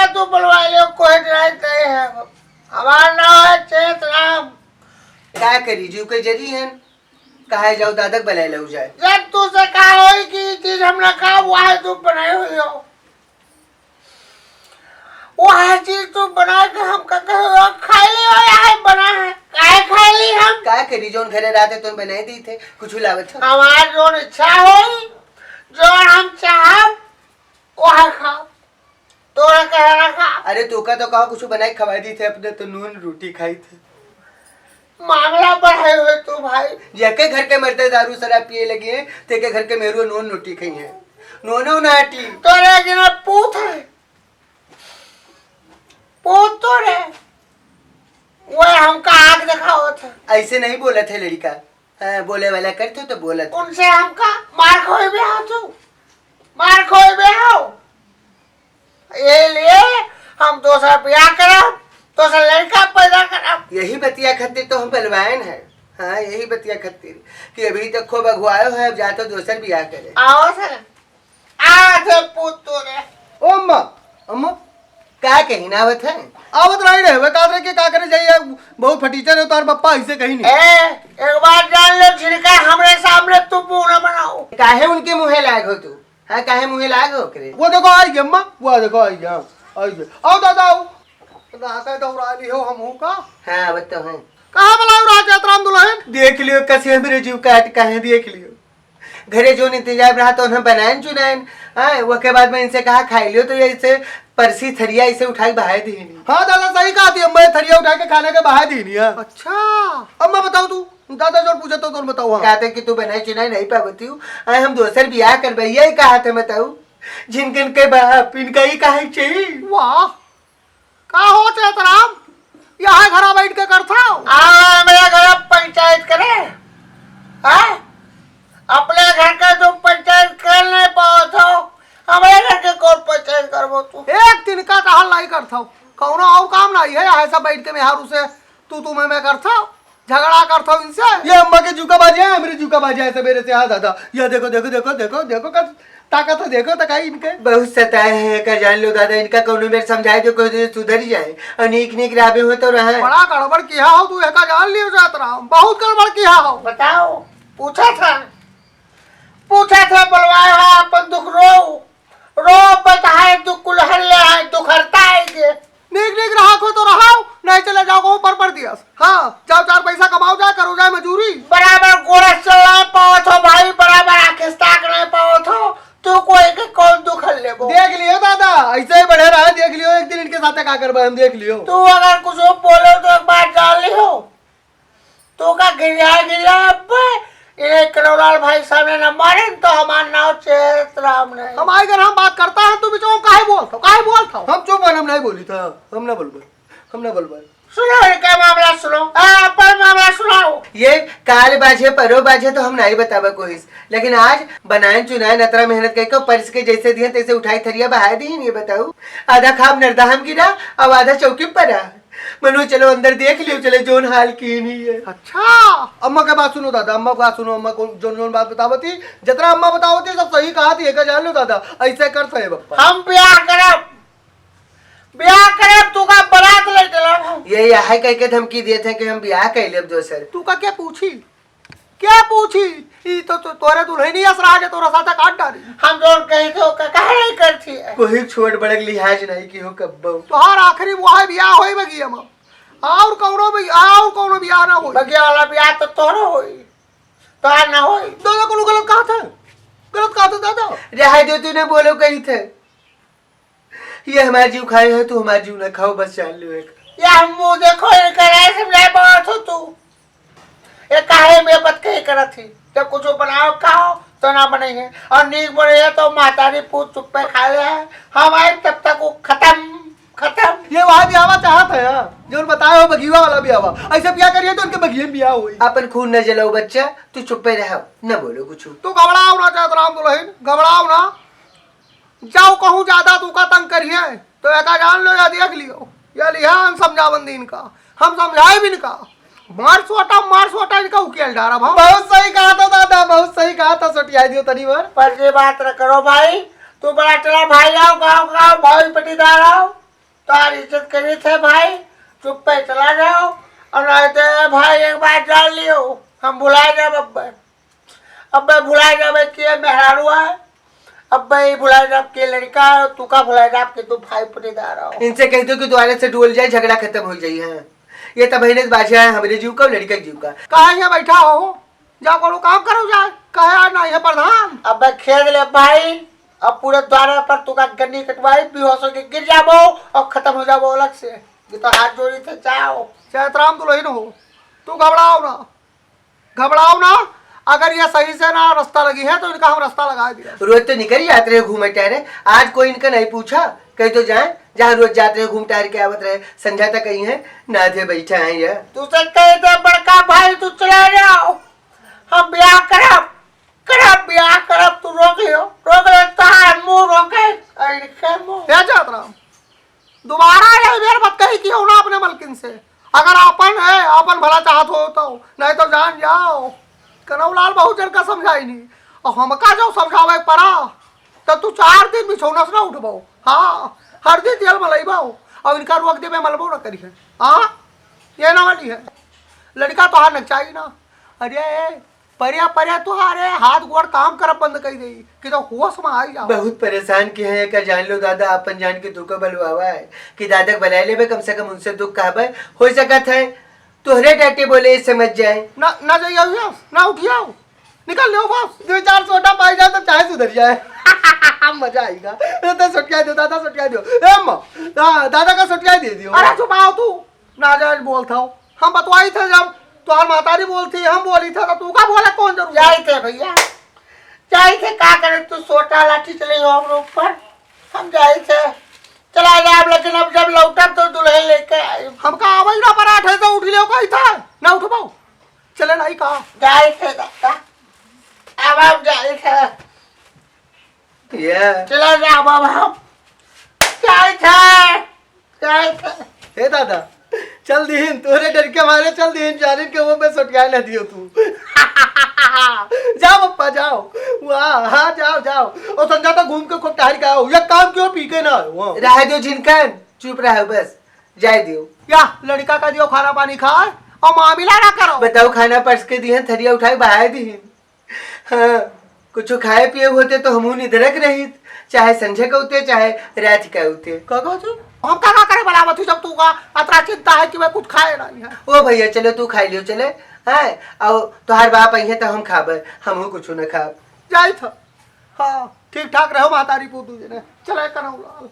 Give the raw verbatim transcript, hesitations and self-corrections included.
तू बुलवा लियो, कोई डराई नहीं है। हमार नाम है चेत राम। का करी, जीव के जरी हन, कहा जाओ दादक बलाए लऊ जाए। जब तू से कहा होई कि ई चीज हम ना खाब, वह तू बनाए हुई हो, वह चीज तू बना के हमका कहे हो, खाई ली हो, यह बना है, काहे खाई ली हम? का करी, जोन घरे रहते तो बनाए दी थे, कुछ लावत हो। हमार जोन इच्छा होई, जोन हम चाहब, वह खाब। तोरा कहे रखा। अरे तोका तो कहा कुछ बनाए खवा दी थे, अपने तो नून रोटी खाई थे। मामला बढ़ाए हुए तू भाई। जेके घर के मर्दे दारू शराब पिए लगे हैं, तेके घर के मेहरुआ नून रोटी खाई हैं। नूनो नाटी। तोरे गिना पूत है। पूत तोरे। वह हमका आग दिखावत है। ऐसे नहीं बोलत है लड़का। हाँ, बोले वाला करते तो बोलत। उनसे हमका मार खोए बे हो तू। मार खोए बे हो। ये लिए हम दोसर बियाह करब, दोसर लड़का पैदा करब। यही बतिया खातिर तो हम बलवान है। हाँ, यही बतिया खातिर कि अभी तक खूब अगुआयो है, अब जा तो दोसर बियाह करे। आओ से, आओ से पूत तोरे। ओ अम्मा, अम्मा, का कहीं ना आवत है? आवत रही रहे, वे कहत रहे कि का करे जाइए, बहुत फटीचर है तार पप्पा, ऐसे कहीं नहीं। ए, एक बात जान ले, झिनका हमरे सामने तू मुंह न बनाओ। काहे उनके मुँहे लाग हो तू? हाँ, काहे मुँहे लाग हो ओकरे? वो देखो आई गया अम्मा, वो देखो आई गया, आई गया। आओ दादा आओ। दादा दौड़ा ली हो हम हूँ का? हाँ, आवत तो है। कहाँ बुलाओ राजा राम दुल्हन? देख लियो कसे हमरे जीव काट काहे, देख लियो। घरे जोन इंतजाम रहा तो उन्हें बनायन चुनायन। हाँ, ओके बाद में इनसे कहा खाई लियो तो ये इसे परसी थरिया इसे उठा के बहाए दीनी। हाँ दादा सही कहा थी, मैं थरिया उठा के खाने के बहाए दीनी है। अच्छा। अम्मा बताओ तू, दादा जोन पूछे तो तुम बताओ। हाँ। कहते कि तू बनाए चुनाए नहीं पावती हूँ, अरे हम दोसर बियाह करबे, यही कहा थे बताऊ। जिनकन के बाप इनका ही काहे चाहिए? वाह, का हो चैतराम, यहाँ घरा बैठ के करथो? आ, मेरे घर पंचायत करे, हाँ? अपने घर के जो पंचायत कर नहीं पावत हो, हमारे घर के कौन पंचायत करबो तू? एक तिनका टहल नहीं करथो, कौनो और काम नहीं है, यहाँ सब बैठ के मेहारू से तू तू मैं मैं करथो, झगड़ा करथो इनसे। ये अम्मा के जूका बाजे है, हमरे जूका बाजे है सवेरे से। हाँ दादा, ये देखो, देखो, देखो, देखो, देखो, का ताकत है, देखो, तकाई इनके। बहुत सताए हैं, का जान लो दादा, इनका कौनो बेर समझाए दो, कोई दिन सुधर जाए, और नीक नीक राबे हो तो रहे। बड़ा गड़बड़ किया हो तू, एका जान लियो जात रहा, बहुत गड़बड़ किया हो। बताओ, पूछा था, पूछा था, बुलवाए हो, अपन दुख रो, रो बताए, दुख कुल हर ले आए, दुख हरता है के। नीक नीक रहा को तो रहाओ, नहीं चले जाओ को पर पर दिया। हाँ, जाओ चार पैसा कमाओ, जाए करो, जाए मजूरी। बराबर गोरस चल नहीं पावत हो भाई, बराबर आखिस ताक नहीं पावत हो, तू कोई के कौन दुख लेबो? देख लियो दादा, ऐसे ही बढ़े रहा, देख लियो, एक दिन इनके साथ का करबे हम, देख लियो। तू अगर कुछ बोले तो एक बात जान लियो, तू का गिरिया गिरिया अब्बे, इन्हें करोलाल भाई सामने न मारे तो हमार नाव चेत राम नहीं। हम आई अगर हम बात करता है, तू बिचवा काहे बोलत हो, काहे बोलत हो? हम चुप हैं, हम नहीं बोली था, हम ना बोलबे, हम ना बोलबे। सुनो, इनका मामला सुनो, आ, अपन मामला सुनाओ। ये काल बाझे, परो बाझे तो हम नहीं बताबे कोई, लेकिन आज बनायन चुनायन अतरा मेहनत करके परिस के जैसे दिए तैसे उठाई थरिया बहाए दी, ये बताऊ। आधा खाब नर्दा हम गिरा, अब आधा चौकी पर आ। मनु चलो अंदर देख लियो, चले जोन हाल की नहीं है। अच्छा, अम्मा के बात सुनो दादा, अम्मा के बात सुनो, अम्मा को जोन जोन बात बतावती, जतरा अम्मा बतावती सब सही कहा थी, एका जान लो दादा, ऐसे कर सहे बप्पा। हम ब्याह करब, ब्याह करब, तू का बारात ले चलब हम। ये, ये है कह के धमकी दिए थे कि हम ब्याह कर लेब दोसर। तू का क्या पूछी? क्या पूछी? ई तो, तो तोरे दुल्हनी अस राज है, तोरा साथ काट डाली। हम जोन कही थे, ओका काहे नहीं करती है? कोई छोट बड़क लिहाज नहीं की हो कब्बो। तोहार आखिरी मुहाय बियाह होई बगिया में। और कौनो भी, और कौनो बियाह ना होई। बगिया वाला बियाह तो तोहरो होई, तोहार ना होई। दादा कोनो गलत कहा था, गलत कहा था दादा। रहे दो, तूने बोलो कही थे। ये हमार जीव खाए है, तू हमार जीव ना खाओ, बस जान लो एक। या मुंह देखो, इनका नहीं समझा पावत हो तू। ये काहे में बतकही करत ही? जब कुछ बनाओ खाओ तो ना बने है, और नीक बने है तो महतारी पूत चुप्पे खा ले है। हम आए तब तक वो खत्म, खत्म। ये वहाँ भी आवा चाहत है, हाँ? जो बताए हो बगीवा वाला भी आवा। ऐसे बिया करिए तो उनके बगिए में बिया होई। अपन खून न जलाओ बच्चा, तू चुप्पे रहो, न बोलो कुछ। तू घबराओ ना चाहत राम दुल्हन, घबराओ ना। जाओ कहूँ ज्यादा तू का तंग करिए, तो एका जान लो या देख लियो, या लिहा हम समझावन दीन का, हम समझाए बिन का। मार सोटा, मार सोटा इनका उकेल डारब हम। बहुत सही कहा था दादा, बहुत सही कहा था, सोटिया दियो तनी बार। पर ये बात न करो भाई, तू बड़ा चला भाई आओ, गाँव गाँव भाई पटीदार आओ, तार इज्जत करी थे भाई, चुप्पे चला जाओ। और नहीं तो ए भाई, एक बात जान लियो, हम भुला जाब अब्बे। अब्बे भुला जाबे कि ये मेहरारू है, अब्बे ये भुला जाब कि लड़का है, तू का भुला जाब कि तू भाई पटीदार हो। इनसे कह दो कि द्वारे से डोल जाए, झगड़ा खत्म हो जाई है। ये तब है बाजा है हमरे जीव का, लड़का के जीव का। कहाँ यहाँ बैठा हो? जा कोनो काम करो जाए, कहे आज ना है प्रधान। अब्बे खेद ले भाई, अब पूरे द्वारे पर तू का गन्नी कटवाई, बेहोश होके गिर जाबो और खत्म हो जाबो अलग से। ये तो हाथ जोड़ी थे, जाओ। जयतराम दुल्हन हो, तू घबराओ ना, घबराओ ना। अगर ये सही से ना रास्ता लगी है तो इनका हम रास्ता लगा दिया। रोज तो निकल जात रहे घूमे टहरे, आज कोई इनका नहीं पूछा, कहीं तो जाए, जहाँ रोज जात रहे घूम टहर के आवत रहे, संझा तक आई है, ना थे बैठा है ये। तू से कह दे बड़का भाई, तू चला जाओ, हम ब्याह करब, करब ब्याह करब, तू रोक लियो, रोक ले, तार मुंह रोके, इनके मुंह। हे जयतराम, दोबारा यही बेर मत कही कि हो ना अपने मलकिन से। अगर आपन है, आपन भला चाहत हो तो, नहीं तो जान जाओ। कनऊ लाल बहुत जन का समझाई नहीं, और हमका जो समझावे के पड़ा, तो तू चार दिन बिछौना से ना उठबो। हाँ, हरदी तेल मलइबो, और इनका रोक देबे, मलबो ना करी है। हाँ, ये ना वाली है, लड़का तोहार नचाई ना। अरे, परे परे तुहारे हाथ गोड़ काम करब बंद कर दे कि तो होश में आई जाओ। बहुत परेशान के हैं, एकर जान लो दादा, अपन जान के तू का बलवावा है कि दादा के बुलाए लेबे, कम से कम उनसे दुख कहबे, हो सकत है तोहरे डांटे बोले ये समझ जाए। ना, ना जाइए, ना उठियो, निकल लो बस। दो चार सोटा पाई जाए तो चाहे सुधर जाए। मजा आएगा। ए, तो सटिया दो दादा, सटिया दो। ए अम्मा, दा-, दादा का सटिया दे दियो। अरे चुप आओ तू, नाजायज बोलत हो। हम बतवाई थे जब तोहार महतारी बोलती, हम बोली थे, तो तू का बोला, कौन जरूरी? जाई थे भैया, जाई थे, का करे तू, सोटा लाठी चले हो हमरे ऊपर, हम जाई थे, चला जाब, लेकिन अब जब लौटब तो दुल्हन लेके आई। हमका आवाज ना पराठे तो उठ लियो कही था, ना उठबो, चले नहीं का? जाई थे दादा, अब हम जाई थे। ये चला जा बाबा, हम जाई थे, जाई थे। हे दादा, चल दीहिन, तोरे डर के मारे चल दीहिन, जानिन के वो में सटिया न दियो तू। जाओ पप्पा, जाओ। वाह, हाँ, जाओ, जाओ। और संझा तो घूम के खूब टहल के आओ। ये काम क्यों पी के ना आयो? वाह। रह दो झिनकन, चुप रहो बस, जाए दियो। या लड़का का दियो खाना पानी खाए और मामला ना करो। बताओ, खाना परस के दिहन, थरिया उठाए बहाए दिहन। हाँ, कुछ खाए पिए होते तो हमहू निधरक रहित, चाहे संझे के होते, चाहे रात के होते। का कहत हो? हम का, का करे बलावत हूँ जब तू का अतरा चिंता है कि मैं कुछ खाए नहीं है। ओ भैया, चलो तू खाई लियो, चले। हाँ, और तोहार बाप आई है तो हम खाबे, हमहू कुछ न खाब। जाई था। हाँ, ठीक ठाक रहो महतारी पूत दूजे ने। चले करो लाल।